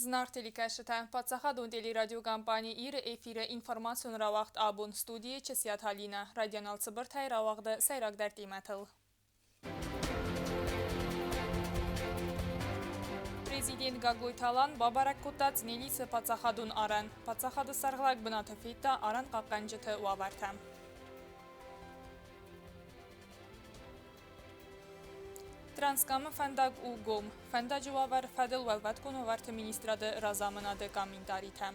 Зынаргъ телекӕсджытӕ, паддзахадон телерадиокомпани Ир-ы эфиры информацион рауагъд абон студийы Чысиаты Алинӕ, радионал цыбыртӕй рауагъды сӕйрагдӕр темӕтыл. Президент Гаглойты Алан бабӕрӕг кодта Цънелисы паддзахадон арӕн. Паддзахады сӕргълӕг бынаты федта арӕнхъахъхъӕнджыты уавӕртӕ. Транскамы фӕндаг у гом. Фӕндаджы уавӕр фӕдыл Уӕлвӕткон уавӕрты министрады разамынады комментаритӕ.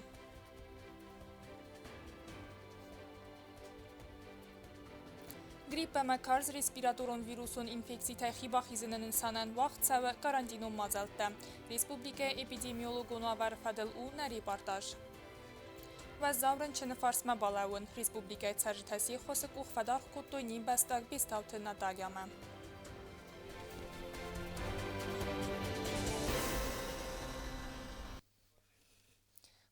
Грипп ӕмӕ карз респираторон вирусон инфекцитӕй хи бахизыны нысанӕн уагъд цӕуы карантинон мадзӕлттӕ. Республикӕйы эпидемиологон уавӕры фӕдыл у нӕ репортаж. Уӕззау рынчыны фарсмӕ балӕууын республикӕйы цӕрджытӕ се ххуысы къух фӕдаргъ кодтой не мбӕстаг Бестауты Натальямӕ.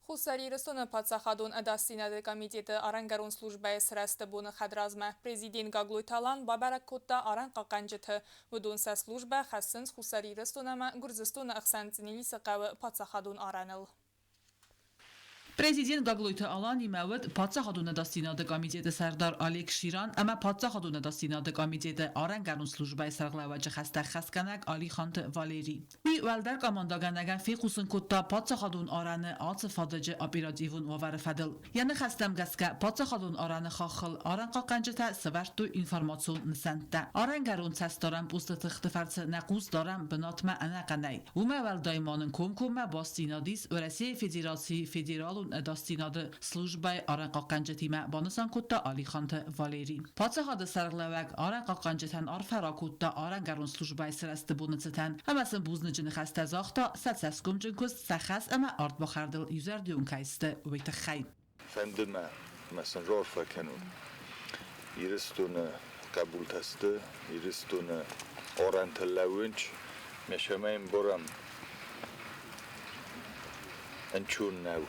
Хуссар Ирыстоны паддзахадон ӕдасдзинады комитеты арӕнгӕрон службӕйы сырӕзты боны хӕдразмӕ президент Гаглойты Алан бабӕрӕг кодта арӕнхъахъхъӕнджыты. Уыдон сӕ службӕ хӕссынц Хуссар Ирыстон ӕмӕ Гуырдзыстоны ӕхсӕн Цънелисы хъӕуы паддзахадон арӕныл. Президент Гаглойты Аланимӕ уыд Паддзахадон ӕдасдзинады комитеты сӕрдар Олег Ширан ӕмӕ Паддзахадон ӕдасдзинады комитеты арӕнгӕрон службӕйы сӕргълӕууӕджы хӕстӕ хӕсгӕнӕг Алиханты Валери. Уый уӕлдӕр командӕгӕнӕгӕн фехъусын кодта паддзахадон арӕны ацы фадыджы оперативон уавӕры фӕдыл. Йӕ ныхӕстӕм гӕсгӕ, паддзахадон арӕны хаххыл арӕнхъахъхъӕнджытӕ сӕвӕрдтой информацион нысӕнттӕ. Арӕнгӕрон цӕстдарӕн посты тыхты фӕрцы нӕ хъус дарӕм бынатмӕ ӕнӕхъӕнӕй. Уымӕ уӕлдай ма нын комкоммӕ бастдзинад ис Уӕрӕсейы Федерацийы Федералон ӕдасдзинады службӕйы арӕнхъахъхъӕнджытимӕ, банысан кодта Алиханты Валери. Паддзахады сӕргълӕууӕг арӕнхъахъхъӕнджытӕн арфӕ ракодта арӕнгӕрон службӕйы сырӕзты боны цытӕн ӕмӕ сын бузныджы ныхӕстӕ загъта, сӕ цӕсгомджын куыст, сӕ хӕс ӕмӕ ардбахӕрдыл иузӕрдион кӕй сты, уый тыххӕй. Фӕнды мӕ, мӕ сын раарфӕ кӕнон. Ирыстоны хъӕбултӕ сты, Ирыстоны арӕнтӕ лӕууынц, мӕ сӕмӕ ӕмбарӕм, ӕнцон нӕу.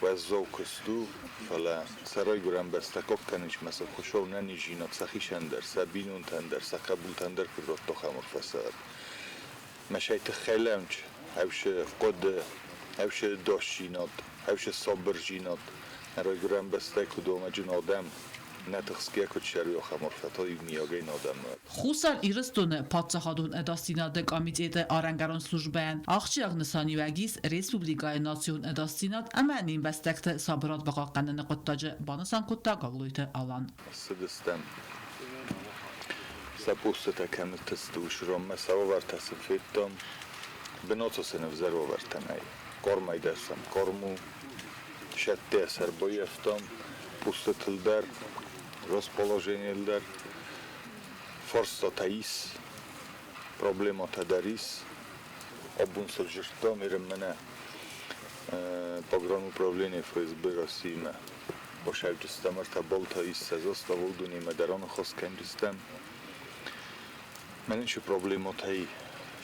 Уӕззау куыст у, фӕлӕ сӕ райгуырӕн бӕстӕ хъахъхъӕнынц мӕ сӕ Хуыцау нӕниздзинад сӕхицӕн дӕр, сӕ бинонтӕн дӕр, сӕ хъӕбултӕн дӕр куыд радта ахӕм арфӕ-цард. Мӕ сӕ тыххӕй лӕууынц, ӕвсы хъуыды, ӕвсы досдзинад, ӕвсы сабырдзинад. Нӕ райгуырӕн бӕстӕ куыд омӕджын адӕм, нӕ тыхсгӕ куыд сӕруй ахӕм арфӕтӕ иумиагӕй нӕ адӕммӕ. Хуссар Ирыстоны Паддзахадон ӕдасдзинады комитеты арӕнгӕрон службӕйӕн ахсджиаг нысаниуӕг ис республикӕйы национ ӕдасдзинад ӕмӕ не мбӕстӕгты сабырад бахъахъхъӕныны хъуыддаджы, банысан кодта Гаглойты Алан. Ссыдыстӕм. Сӕ постытӕ кӕмыты сты, уыцы сӕ уавӕртӕ сын федтам. Бынаты сын ӕвзӕр уавӕртӕ нӕй. Кормӕй дӕр сӕм корм у. Сӕттӕ сӕ ӕрбаййӕфтам пустытыл дӕр, расположенийыл дӕр. Фарстатӕ ис, проблемӕтӕ дӕр ис. Абон сӕвзӕрстам Ирынмӕ погрануправление ФСБ Россиимӕ. Басӕвджыстӕм ӕртӕ баллтӕ ис сӕ заставыл дунемӕ дӕр аныхас кӕнджыстӕм. Мӕнӕн цы проблемӕтӕй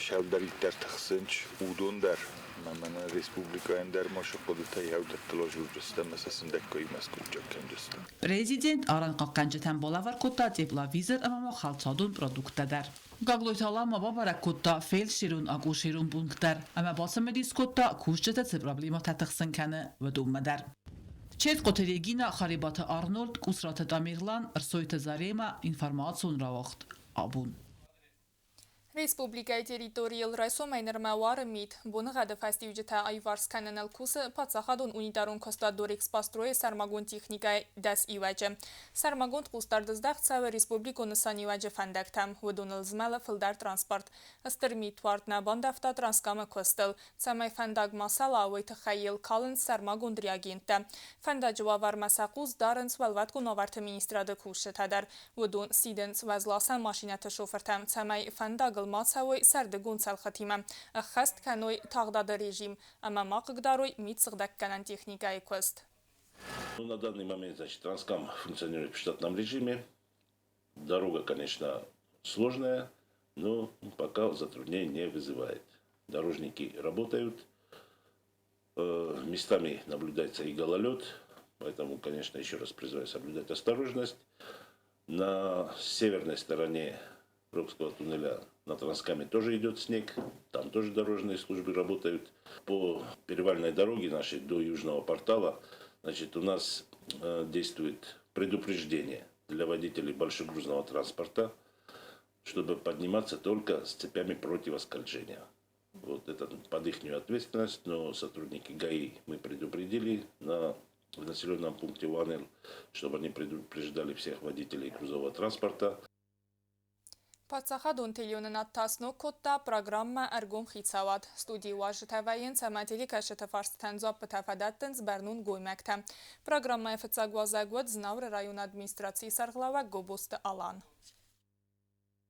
сӕвдӕриддӕр тыхсынц, уыдон дӕр ӕмӕ мӕнӕ республикӕйӕн дӕр ма сӕ хъуыдытӕй ӕвдӕттыл азурдзыстӕм ӕмӕ сӕ сындӕггай ма скъуыддзаг кӕндзыстӕм. Президент арӕнхъахъхъӕнджытӕн балӕвар кодта тепловизор ӕмӕ ма хӕлцадон продукттӕ дӕр. Гаглойты Алан ма бабӕрӕг кодта фельдшерон-акушерон пункт дӕр ӕмӕ бацымыдис кодта, кусджытӕ цы проблемӕтӕ тыхсын кӕны, уыдонмӕ дӕр. Четкъоты Регина, Харебаты Арнольд, Къусраты Тамерлан, Ӕрсойты Заремӕ, информацион рауагъд абон. Республикӕйы территорийыл райсомӕй нырмӕ уары мит. Боныгъӕды фӕстиуджытӕ аиуварс кӕныныл кусы паддзахадон унитарон куыстуат Дорэкспострой-ы сӕрмагонд техникӕйы 10 иуӕджы. Сӕрмагонд хъусдард здӕхт цӕуы республикон нысаниуӕджы фӕндӕгтӕм. Уыдоныл змӕлы фылдӕр транспорт. Стыр митуард нӕ бандӕвта Транскамы куыстыл. Цӕмӕй фӕндаг ма сӕла, уый тыххӕй йыл калынц сӕрмагонд реагенттӕ. Фӕндаджы уавӕрмӕ сӕ хъус дарынц Уӕлвӕткон уавӕрты министрады кусджытӕ дӕр. Уыдон сидынц уӕзласӕн машинӕты шофыртӕм, цӕмӕй фӕндагыл ма цӕуой сӕрдыгон цӕлхытимӕ, ӕххӕст кӕной тагъдады режим ӕмӕ ма хъыгдарой мидсыгъдӕггӕнӕн техникӕйы куыст. Ну, на данный момент, значит, Транскам функционирует в штатном режиме. Дорога, конечно, сложная, но пока затруднений не вызывает. Дорожники работают, местами наблюдается и гололед, поэтому, конечно, еще раз призываю соблюдать осторожность. На северной стороне Рокского туннеля На Транскаме тоже идет снег, там тоже дорожные службы работают. По перевальной дороге нашей до Южного портала, значит, у нас действует предупреждение для водителей большегрузного транспорта, чтобы подниматься только с цепями противоскольжения. Вот это под их ответственность, но сотрудники ГАИ мы предупредили в населенном пункте Уанел, чтобы они предупреждали всех водителей грузового транспорта. Паддзахадон телеуынынад та сног кодта программӕ Ӕргом хицауад. Студийы уазджытӕ вӕййынц ӕмӕ телекӕсджыты фарстытӕн дзуаппытӕ фӕдӕттынц бӕрнон гоймӕгтӕ. Программӕйы фыццаг уазӕг уыд Знауыры районы администрацийы сӕргълӕууӕг Гобозты Алан.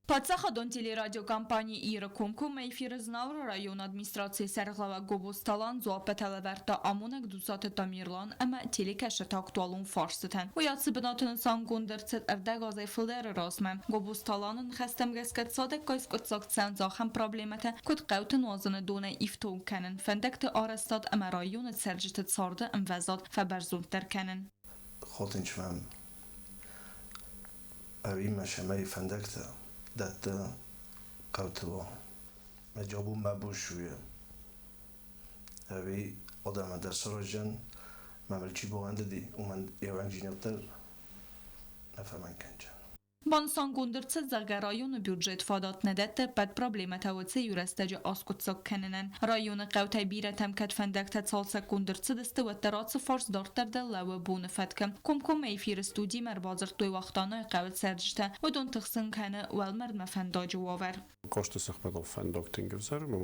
Паддзахадон телерадиокомпани Ир-ы комкоммӕ эфиры Знауыры районы администрацийы сӕргълӕууӕг Гобозты Алан дзуаппытӕ лӕвӕрдта амонӕг Дзусаты Тамерлан ӕмӕ телекӕсджыты актуалон фарстытӕн. Уый ацы бынаты нысангонд ӕрцыд ӕрдӕг азӕй фылдӕры размӕ. Гобозты Аланы ныхӕстӕм гӕсгӕ цадӕггай скъуыддзаг цӕуынц ахӕм проблемӕтӕ, куыд хъӕуты нуазыны донӕй ифтонг кӕнын, фӕндӕгты арӕзтад ӕмӕ районы цӕрджыты царды ӕмвӕзад фӕбӕрзонддӕр кӕнын. Хотинчмӕм ӕви мӕ фӕндӕгтӕ дӕтты хъӕутыл. Мӕ джабу мӕ бушуе. Ӕви одама дӕр сараджан мӕ бо андыди, уымӕн еуӕнг нӕ фӕмӕн кӕнджан. Банысангонд ӕрцыд, зӕгъгӕ, районы бюджет фадат нӕ дӕтты ӕппӕт проблемӕтӕ уыцы иу рӕстӕджы аскъуыддзаг кӕнынӕн. Районы хъӕутӕй бирӕтӕм кӕд фӕндӕгтӕ цалцӕггонд ӕрцыдысты, уӕддӕр ацы фарст дарддӕр дӕр лӕууы боны фӕткы. Комкоммӕ эфиры студимӕ ӕрбадзырдтой Вахтанайы хъӕуы цӕрджытӕ. Уыдон тыхсын кӕны уӕлмӕрдмӕ фӕндаджы уавӕр. Косты сыхмӕ фӕндаг тынг ӕвзӕр, мӕ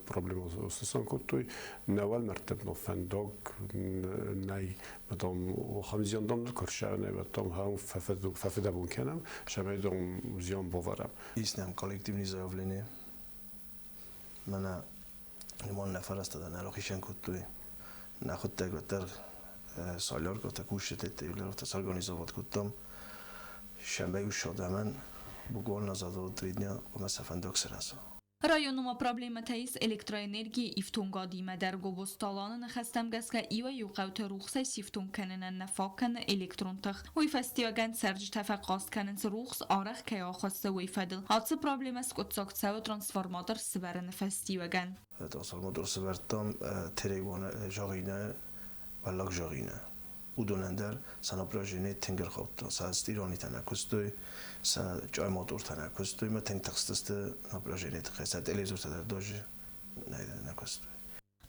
проблема снысан кодтой. Нӕ уӕлмӕрдты фӕндаг нӕй, дам ахӕм зиан дам ныккӕрсӕ нӕй, дам фӕфыдӕбон кӕнӕм, цӕмӕй дам зиан бавӕрӕм. Есть нам коллективное заявление. Мӕнӕ нимон нӕ фӕрӕзта нӕ рахицӕн кодтой. Нӕхуыдтӕг уӕддӕр соляркӕтӕ кусджытӕ сорганизовать кодтам. Шӕмӕй ус адӕмӕн буквально за 2-3 дня хъуамӕ сӕ фӕндаг сырӕза. Районы ма проблемӕтӕ ис электроэнергийы ифтонгадимӕ дӕр. Гобозты Аланы ныхӕстӕм гӕсгӕ иуӕй-иу хъӕуты рухсӕй сифтонг кӕнынӕн нӕ фаг кӕны электрон тых. Уый фӕстиуӕгӕн цӕрджытӕ фӕхъаст кӕнынц рухс арӕх кӕй ахуыссы, уый фӕдыл. Ацы проблемӕ скъуыддзаг цӕуы трансформатор сывӕрыны фӕстиуӕгӕн. Трансформатор сывӕрдтам Терегуаны Жагъинӕ, Уӕллаг Жагъинӕ. Уыдонӕн дӕр сӕ напряжение тынг ӕрхаудта. Сӕ стиранитӕ нӕ куыстой, сӕ чъай-мотортӕ нӕ куыстой, мӕ тынг тыхстысты напряжение тыххӕй. Сӕ телевизортӕ дӕр даже нӕ куыстой.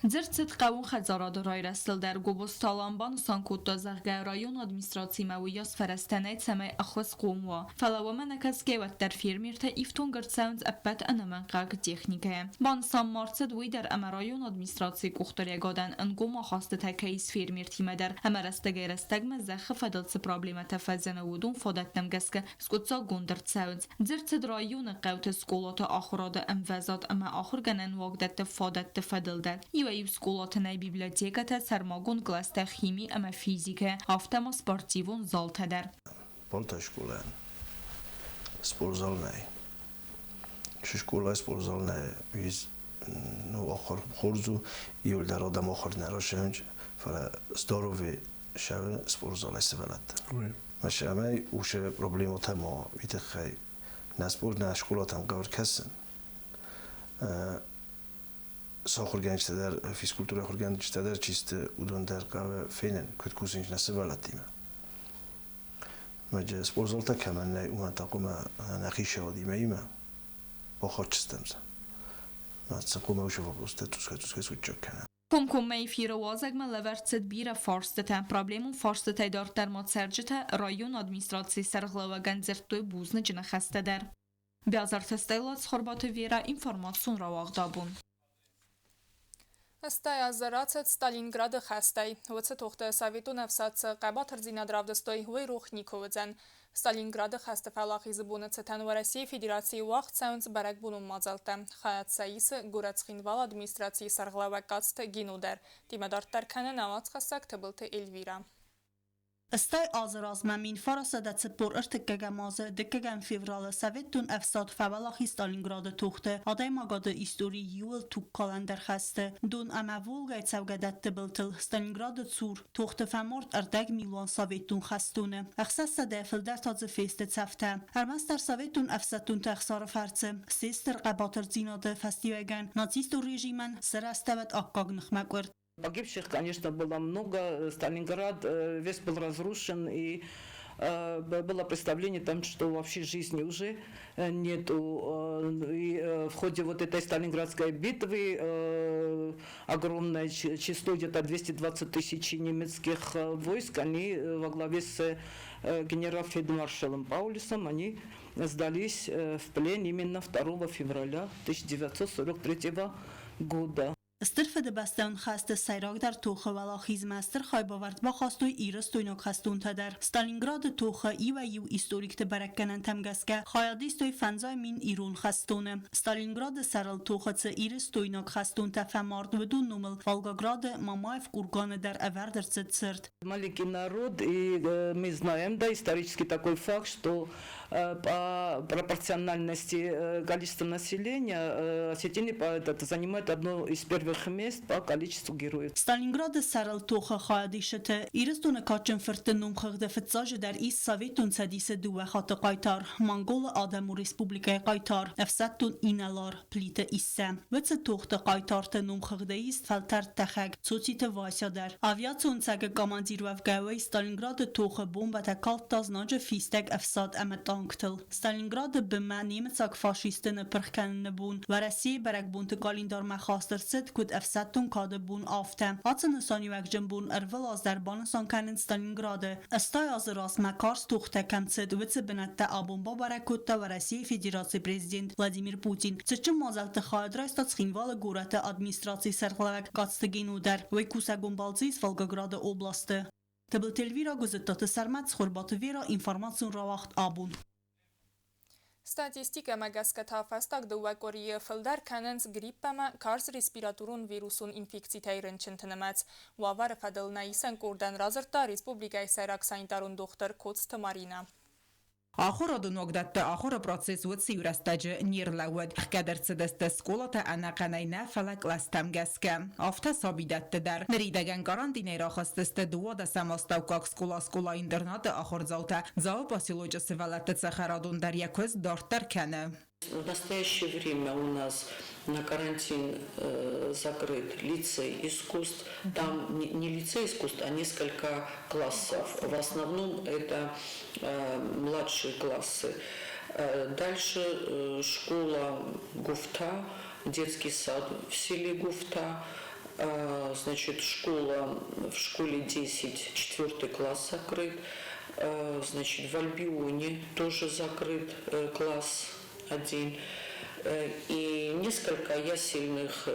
Дзырд цыд хъӕууон хӕдзарады райрӕзтыл дӕр. Гобозты Алан банысан кодта, зӕгъгӕ, районы администрацимӕ уыйас фӕрӕзтӕ нӕй, цӕмӕй ӕххуысхъом уа. Фӕлӕ уымӕ нӕкӕсгӕ уӕддӕр фермертӕ ифтонг ӕрцӕуынц ӕппӕт ӕнӕмӕнгхъӕугӕ техникӕйӕ. Банысан ма ӕрцыд уый дӕр, ӕмӕ районы администрацийы къухдариуӕгадӕн ӕнгом ахастытӕ кӕй ис фермертимӕ дӕр, ӕмӕ рӕстӕгӕй-рӕстӕгмӕ зӕххы фӕдыл цы проблемӕтӕ фӕзыны, уыдон фадӕттӕм гӕсгӕ скъуыддзаггонд ӕрцӕуынц. Дзырд цыд районы хъӕуты скъолаты ахуырады ӕмвӕзад ӕмӕ ахуыргӕнӕн уагдӕтты фадӕтты фӕдыл дӕр. Иуӕй-иу скъолаты нӕй библиотекӕтӕ, сӕрмагонд кълӕстӕ хими ӕмӕ физикӕйӕ, афтӕ ма спортивон залтӕ дӕр. Балтай скъолайӕн спортзал нӕй. Скъолайы спортзал нӕй, ну, ахуыр хорз у, иуылдӕр адӕм ахуыр нӕ расӕуынц, фӕлӕ здоровье сӕвы спортзалӕй сывӕллӕттӕ. Мӕ сӕмӕй уыцы проблемӕтӕ ма уый тыххӕй нӕ спорт нӕ скъолатӕм хъӕуы кӕсын. Сахуыргӕнджытӕ дӕр, физкультурӕ ахуыргӕнджытӕ дӕр чи сты, уыдон дӕр хъӕуы фенын, куыд кусынц нӕ сывӕллӕттимӕ. Мӕ спортзалтӕ кӕмӕн нӕй, уымӕн та хъуамӕ нӕхи сӕвӕдимӕ имӕ бахатчыстӕм сӕ. Мӕ сын хъуамӕ уыцы вопростӕ цъусгай-цъусгай скъуыддзаг кӕнӕм. Комкоммӕ эфиры уазӕгмӕ лӕвӕрд цыд бирӕ фарстытӕ. Проблемон фарстытӕй дарддӕр ма цӕрджытӕ районы администрацийы сӕргълӕууӕгӕн дзырдтой бузныджы ныхӕстӕ дӕр. Биазарты Стелла, Цхуырбаты Вера, информацион рауагъд Абон. 80 азы рацыд Сталинграды хӕстӕй. Уыцы тохты Советон ӕфсад цы хъӕбатырдзинад равдыстой, уый рох никуы уыдзӕн. Сталинграды хӕсты фӕуӕлахизы боны цытӕн Уӕрӕсейы Федерацийы уагъд цӕуынц бӕрӕгбонон мадзӕлттӕ. Хайад сӕ исы горӕт Цхинвалы администрацийы сӕргълӕууӕг Къадзты Гино дӕр. Темӕ дарддӕр кӕны нӕ уацхӕссӕг Тыбылты Эльвира. 80 азы размӕ 1943 азы дыккӕгӕм февралы Советон Ӕфсад фӕуӕлахиз Сталинграды тохты, адӕймагады историйы иууыл тугкалӕндӕр хӕсты. Дон ӕмӕ Волгӕйы цӕугӕдӕтты былтыл, Сталинграды цур, тохты фӕмард ӕрдӕг милуан советон хӕстоны. 600-ӕй фылдӕр та дзы фесты цӕфтӕ. Ӕрмӕстдӕр советон ӕфсӕддонты ӕхсары фӕрцы, се стыр хъӕбатырдзинады фӕстиуӕгӕн нацистон режимӕн сарӕзтӕуӕд аккаг ныхмӕкъуырд. Погибших, конечно, было много. Сталинград весь был разрушен, и было представление там, что вообще жизни уже нету. И в ходе вот этой Сталинградской битвы огромное число, где-то 220 тысяч немецких войск, они во главе с генерал-фельдмаршалом Паулюсом, они сдались в плен именно 2 февраля 1943 года. Стыр Фыдыбӕстӕйон хӕсты сӕйрагдӕр тохы уӕлахизмӕ стыр хайбавӕрд бахастой ирыстойнаг хӕстонтӕ дӕр. Сталинграды тохы иуӕй-иу историкты бӕрӕггӕнӕнтӕм гӕсгӕ хайад истой 5000 ирон хӕстоны. Сталинграды сӕрыл тохы цы ирыстойнаг хӕстонтӕ фӕмард, уыдон номыл Волгограды Мамаев курганы дӕр ӕвӕрд ӕрцыд цырт. Маленький народ, и мы знаем, да, исторический такой факт, что по пропорциональности количества населения осетины занимают одно из первых мест по количеству героев. Сталинграды сӕрыл тохы хайадисджыты Ирыстоны кадджын фыртты номхыгъды фыццаджыдӕр ис Советон Цӕдисы дыууӕ хатты хъайтар, Монголы Адӕмон Республикӕйы хъайтар, ӕфсӕддон инӕлар Плиты Иссӕ. Уыцы тохты хъайтарты номхыгъды ис фӕлтӕрд тӕхӕг Цоциты Вася дӕр. Авиацион цӕгы командир уӕвгӕуӕй Сталинграды тохы бомбӕтӕ калдта знаджы фистӕг ӕфсад ӕмӕ танктыл. Сталинграды бынмӕ немыцаг фашистты ныппырх кӕныны бон Уӕрӕсейы бӕрӕгбонты къӕлиндармӕ хаст ӕрцыд, куыд ӕфсӕддон кады бон, афтӕ. Ацы нысаниуӕгджын бон ӕрвылаз дӕр банысан кӕнынц Сталинграды. 80 азы размӕ карз тохтӕ кӕм цыд, уыцы бынӕттӕ абон бабӕрӕг кодта Уӕрӕсейы Федерацийы президент Владимир Путин. Цытджын мадзӕлтты хайад райста Цхинвалы горӕты администрацийы сӕргълӕууӕг Къадзты Гено дӕр. Уый кусӕгон балцы ис Волгограды областы. Тыбылты Эльвира, Гуызыттаты Сӕрмӕт, Цхуырбаты Вера, информацион рауагъд абон. Статистикӕмӕ гӕсгӕ та фӕстаг дыууӕ къуырийы фылдӕр кӕнынц грипп ӕмӕ карз респираторон вирусон инфекцитӕй рынчынты нымӕц. Уавӕры фӕдыл нӕ исӕн къордӕн радзырдта республикӕйы сӕйраг санитарон дохтыр Коцты Маринӕ. Ахуырадон уагдӕтты ахуыры процесс уыцы иу рӕстӕджы не рлӕууыд. Ӕхгӕд ӕрцыдысты скъолатӕ ӕнӕхъӕнӕй нӕ, фӕлӕ кълӕстӕм гӕсгӕ. Афтӕ сабидӕтты дӕр. Ныридӕгӕн карантинӕй рахызтысты 12-ӕм астӕуккаг скъола скъола-интернаты ахуырдзаутӕ. Дзауы поселочы сывӕллӕтты цӕхӕрадон дӕр йӕ куыст дарддӕр кӕны. В настоящее время у нас на карантин закрыт лицей искусств. Там не лицей искусств, а несколько классов. В основном это младшие классы. Дальше школа Гуфта, детский сад в селе Гуфта. Значит, школа, в школе 10, четвертый класс закрыт. Значит, в Альбионе тоже закрыт класс один. И несколько ясельных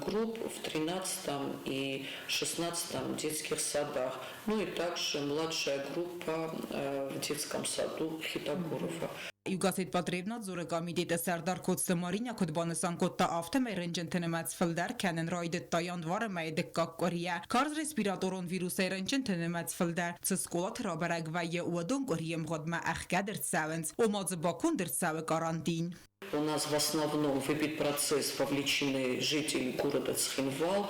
групп в 13 и 16 детских садах. Ну и также младшая группа в детском саду Хитогорова. Югосетпотребнадзоры комитеты сӕрдар Коцты Маринӕ куыд банысан кодта, афтӕмӕй рынчынты нымӕц фылдӕр кӕнын райдыдта январы мӕйы дыккаг къуырийӕ. Карз респираторон вирусӕй рынчынты нымӕц фылдӕр цы скъолаты рабӕрӕг вӕййы, уыдон къуырийы мгъуыдмӕ ӕхгӕд ӕрцӕуынц, ома дзы баконд ӕрцӕуы карантин. У нас в основном в эпидпроцесс вовлечены жители города Цхинвал.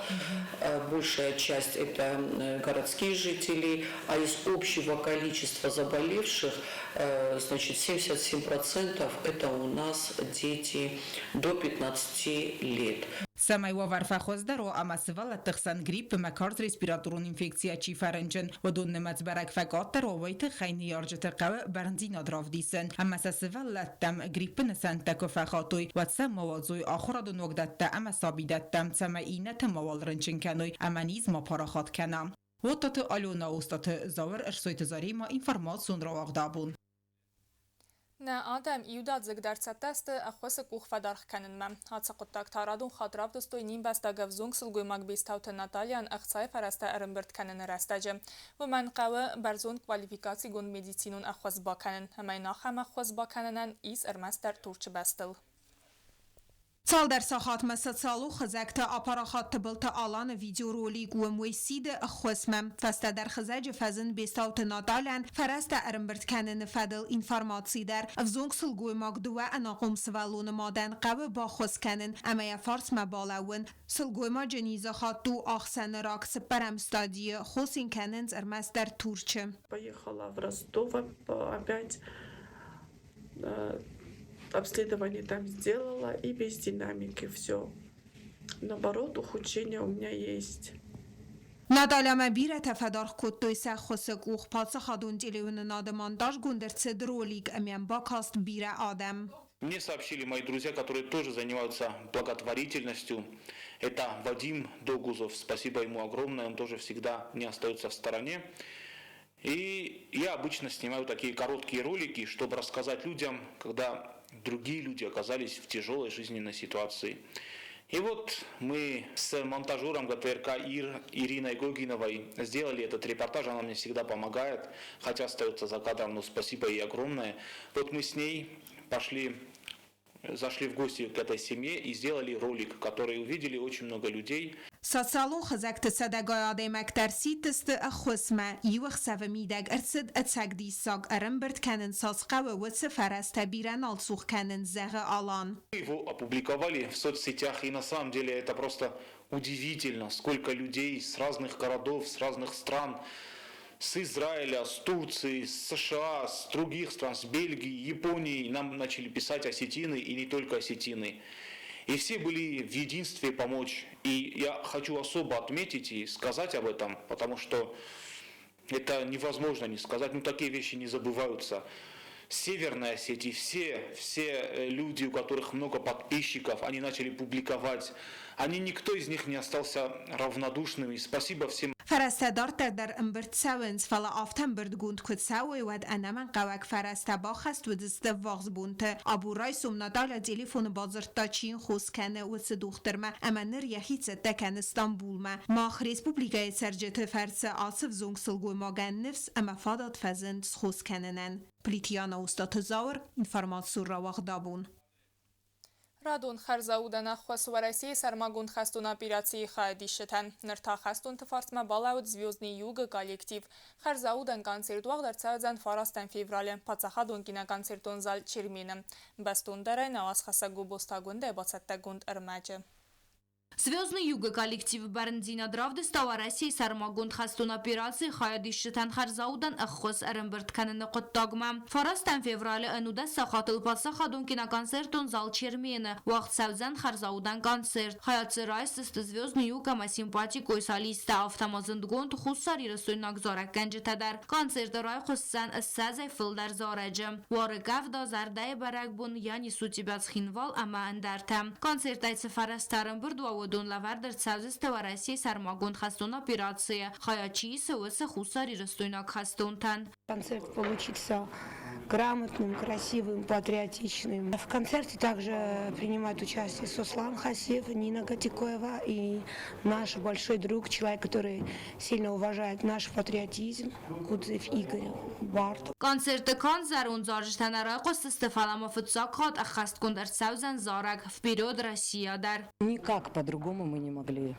Большая часть это городские жители, а из общего количества заболевших, значит, 77% это у нас дети до 15 лет. Цӕмӕй уавӕр фӕхуыздӕр уа ӕмӕ сывӕллӕтты хсӕн грипп ӕмӕ карз респираторон инфекцийӕ чи фӕрынчын, уыдон нымӕц бӕрӕг фӕкъаддӕр уа, уый тыххӕй ныййарджыты хъӕуы бӕрндзинад равдисын ӕмӕ сӕ сывӕллӕттӕм гриппы нысӕнттӕ куы фӕхатой, уӕд сӕ ма уадзой ахуырадон уагдӕттӕ ӕмӕ сабидӕттӕм, цӕмӕй иннӕты мауал рынчын кӕной ӕмӕ низ ма парахат кӕна. Уоттаты Алена, Остъаты Зауыр, Ӕрсойты Заремӕ, информацион рауагъд абон. Нӕ адӕм иудадзыгдӕр цӕттӕ сты ӕххуысы къух фӕдаргъ кӕнынмӕ. Ацы хъуыддаг та радон хатт равдыстой не мбӕстаг ӕвзонг сылгоймаг Бестауты Натальяйӕн ӕхцайы фӕрӕзтӕ ӕрӕмбырд кӕныны рӕстӕджы. Уымӕн хъӕуы бӕрзонд квалификацигонд медицинон ӕххуыс бакӕнын, ӕмӕ йын ахӕм ӕххуыс бакӕнынӕн ис ӕрмӕстдӕр Турчы бӕстыл. Цалдӕр сахатмӕ социалон хызӕгты апарахат Тыбылты Аланы видеоролик уым уый сиды ӕххуысмӕ. Фӕстӕдӕр хызӕджы фӕзынд Бестауты Наталӕн фӕрӕзтӕ ӕрӕмбырд кӕныны фӕдыл информаци дӕр. Ӕвзонг сылгоймаг дыууӕ ӕнахъом сывӕллоны мадӕн хъӕуы баххуыс кӕнын ӕмӕ йӕ фарсмӕ балӕууын. Сылгоймаджы низыхатт у ахсӕны рак цыппӕрӕм стадийы, хос ын кӕнынц ӕрмӕстдӕр Турчы. Поехала в Ростов опять обследование там сделала и без динамики все. Наоборот, ухудшение у меня есть. Натальямӕ бирӕтӕ фӕдаргъ кодтой сӕ ххуысы къух. Паддзахадон телеуынынады монтажгонд ӕрцыд ролик ӕмӕ йӕм бакаст бирӕ адӕм. Мне сообщили мои друзья, которые тоже занимаются благотворительностью. Это Вадим Догузов. Спасибо ему огромное, он тоже всегда не остается в стороне. И я обычно снимаю такие короткие ролики, чтобы рассказать людям, когда другие люди оказались в тяжелой жизненной ситуации. И вот мы с монтажером ГТРК Ир, Ириной Гогиновой сделали этот репортаж, она мне всегда помогает, хотя остается за кадром, но спасибо ей огромное. Вот мы с ней пошли, зашли в гости к этой семье и сделали ролик, который увидели очень много людей. Социалон хызӕгты сӕдӕгай адӕймӕгтӕ ӕрсидтысты ӕххуысмӕ. Иу ӕхсӕвы мидӕг ӕрцыд ӕцӕг диссаг, ӕрӕмбырд кӕнын цас хъӕуы, уыцы фӕрӕзтӕ бирӕ нал цух кӕнынц, зӕгъы Алан. Его опубликовали в соцсетях, и на самом деле это просто удивительно, сколько людей с разных городов, с разных стран, с Израиля, с Турции, с США, с других стран, с Бельгии, Японии нам начали писать осетины и не только осетины. И все были в единстве помочь. И я хочу особо отметить и сказать об этом, потому что это невозможно не сказать. Ну, такие вещи не забываются. Северная Осетии, все люди, у которых много подписчиков, они начали публиковать. Они, никто из них не остался равнодушными. Спасибо всем. Фӕрӕзтӕ дарддӕр дӕр ӕмбырд цӕуынц, фӕлӕ афтӕ ӕмбырдгонд куы цӕуой, уӕд ӕнӕмӕнгхъӕуӕг фӕрӕзтӕ баххӕст уыдзысты ӕввахс бонты. Абон райсом Наталья телефоны бадзырдта, чи йын хос кӕны, уыцы дохтырмӕ ӕмӕ ныр йӕхи цӕттӕ кӕны Стамбулмӕ. Мах, республикӕйы цӕрджыты фӕрцы ацы взонг сылгоймагӕн ныфс ӕмӕ фадат фӕзынд схос кӕнынӕн. Плитьяна Устаты Зауыр, информацион рауагъдабон. Радон хӕрзаудӕн ӕххуыс Уӕрӕсейы сӕрмагонд хӕстон операцийы хайадисджытӕн. Ныр та хӕстонты фарсмӕ балӕууыд Звездный юг-ы коллектив. Хӕрзаудӕн концерт уагъд ӕрцӕудзӕн фарастӕм февралы паддзахадон киноконцертон зал Чермен-ы. Бӕстондӕрӕй нӕ уацхӕссӕг Гобозты Агуындӕ бацӕттӕгонд ӕрмӕджы. Звездный юг-ы коллективы бӕрндзинад равдыста Уӕрӕсейы сӕрмагонд хӕстон операцийы хайадисджытӕн хӕрзаудӕн ӕххуыс ӕрӕмбырд кӕныны хъуыддагмӕ. Фарастӕм февралы ӕнудӕс сахатыл паддзахадон киноконцертон зал Чермен-ы уагъд цӕудзӕн хӕрзаудӕн концерт. Хайад дзы райсдзысты Звездный юг ӕмӕ симпатикой солисттӕ, афтӕ ма зындгонд хуссарирыстойнаг зарӕггӕнджытӕ дӕр. Концерты райхъуысдзӕн ссӕдзӕй фылдӕр зарӕджы. Уары къӕвда, зӕрдӕйы бӕрӕгбон, Я несу тебя Цхинвал ӕмӕ ӕндӕртӕ. Концертӕй цы фӕрӕзтӕ ӕрӕмбырд уа, уыдон лӕвӕрд ӕрцӕудзысты Уӕрӕсейы сӕрмагонд хӕстон операцийы, хайад чи исы, уыцы хуссарирыстойнаг хӕстонтӕн. Концерт получится грамотным, красивым, патриотичным. В концерте также принимают участие Сослан Хасиев, Нина Гатикоева и наш большой друг, человек, который сильно уважает наш патриотизм, Кудзев Игорь Барт. Концерты канд зӕронд зарджытӕ нӕ райхъуыстысты, фӕлӕ ма фыццаг хатт ӕххӕстгонд ӕрцӕудзӕн зарӕг «Вперед, Россия» дӕр. Никак по-другому мы не могли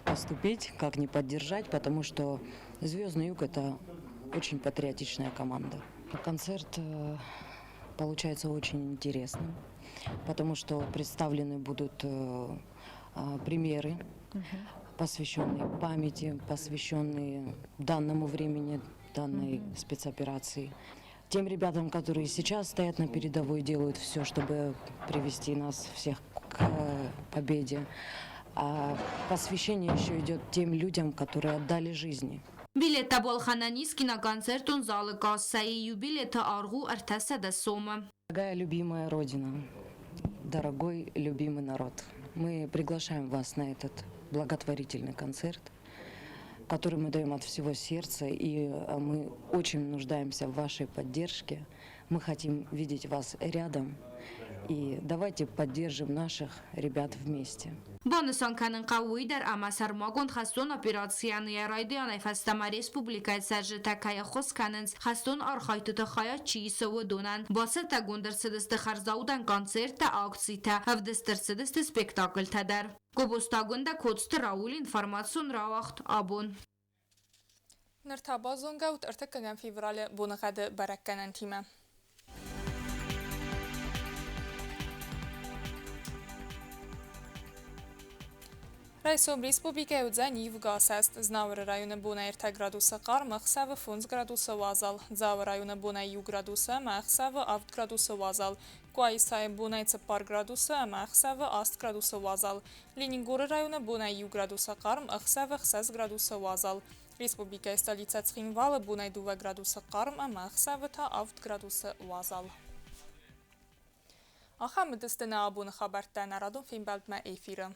поступить, как не поддержать, потому что «Звездный юг» — это очень патриотичная команда. Концерт получается очень интересным, потому что представлены будут примеры, посвященные памяти, посвященные данному времени, данной спецоперации. Тем ребятам, которые сейчас стоят на передовой, делают все, чтобы привести нас всех к победе. А посвящение еще идет тем людям, которые отдали жизни. Билеттӕ балхӕнӕн ис киноконцертон залы кассӕйы, иу билеты аргъ у ӕртӕсӕдӕ сомы. Дорогая любимая Родина, дорогой любимый народ, мы приглашаем вас на этот благотворительный концерт, который мы даем от всего сердца, и мы очень нуждаемся в вашей поддержке. Мы хотим видеть вас рядом. И давайте поддержим наших ребят вместе. Банысан кӕнын хъӕуы уый дӕр, ӕмӕ сӕрмагонд хӕстон операцийӕн йӕ райдианӕй фӕстӕмӕ республикӕйы цӕрджытӕ кӕй ӕххуыс кӕнынц, хӕстон архайдтыты хайад чи исы, уыдонӕн. Бацӕттӕгонд ӕрцыдысты хӕрзаудӕн концерттӕ, акцитӕ, ӕвдыст ӕрцыдысты спектакльтӕ дӕр. Гобозты Агуындӕ, Коцты Рауль, информацион рауагъд «Абон». Ныр та базонгӕ ут ӕртыккӕгӕм февралы боныгъӕды бӕрӕггӕнӕнтимӕ. Райсом республикӕйы уыдзӕн ивгӕ асӕст. Знауыры районы бонӕй 3 градусы хъарм, ӕхсӕвы 5 градусы уазал. Дзауы районы бонӕй 1 градусы ӕмӕ ӕхсӕвы 7 градусы уазал. Къуаисайы бонӕй 4 градусы ӕмӕ ӕхсӕвы 8 градусы уазал. Ленингоры районы бонӕй 1 градусы хъарм, ӕхсӕвы 6 градусы уазал. Республикӕйы столицӕ Цхинвалы бонӕй 2 градусы хъарм ӕмӕ ӕхсӕвы та 7 градусы уазал. Ахӕм уыдысты нӕ абоны хабӕрттӕ нӕ радон фембӕлдмӕ эфиры.